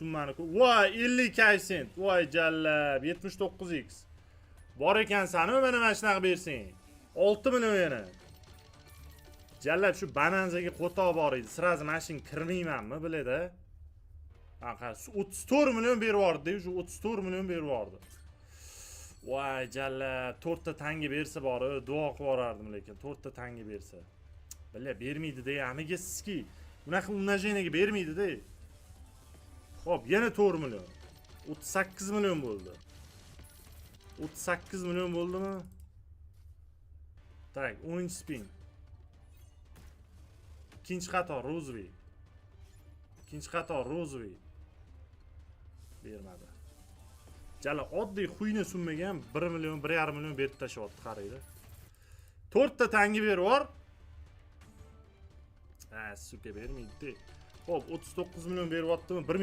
Summani voy, 50 koeffitsient. Voy jallab, 79 x. Bor ekansan, mana shunaqa bersang. 6 million yana. Jallab, shu bonanzaga qo'toq bor edi. Сразу mana shunga kirmaymanmi, biladi. Ha, 34 million berib yubordi, shu 34 million berib yubordi. Voy jallab, to'rtta tanga bersa bor, duo qilib yuborardim, lekin to'rtta tanga bersa. Бля, bermaydi-da, amiga sizki. Bunaqa умножение ga bermaydi-da. Xo'p, yana 4 million. 38 million bo'ldi. 38 million bo'ldimi? Так, 10 spin. Ikkinchi qator розовый. Ikkinchi qator розовый. Bermadi. Jala, oddiy xuyni summaga ham 1 million, 1,5 million berib tashlayapti, qaranglar. To'rtta tanga berib yubor. Ha, сука, bermaydi. Xo'p, 39 million beryaptimi? 1000.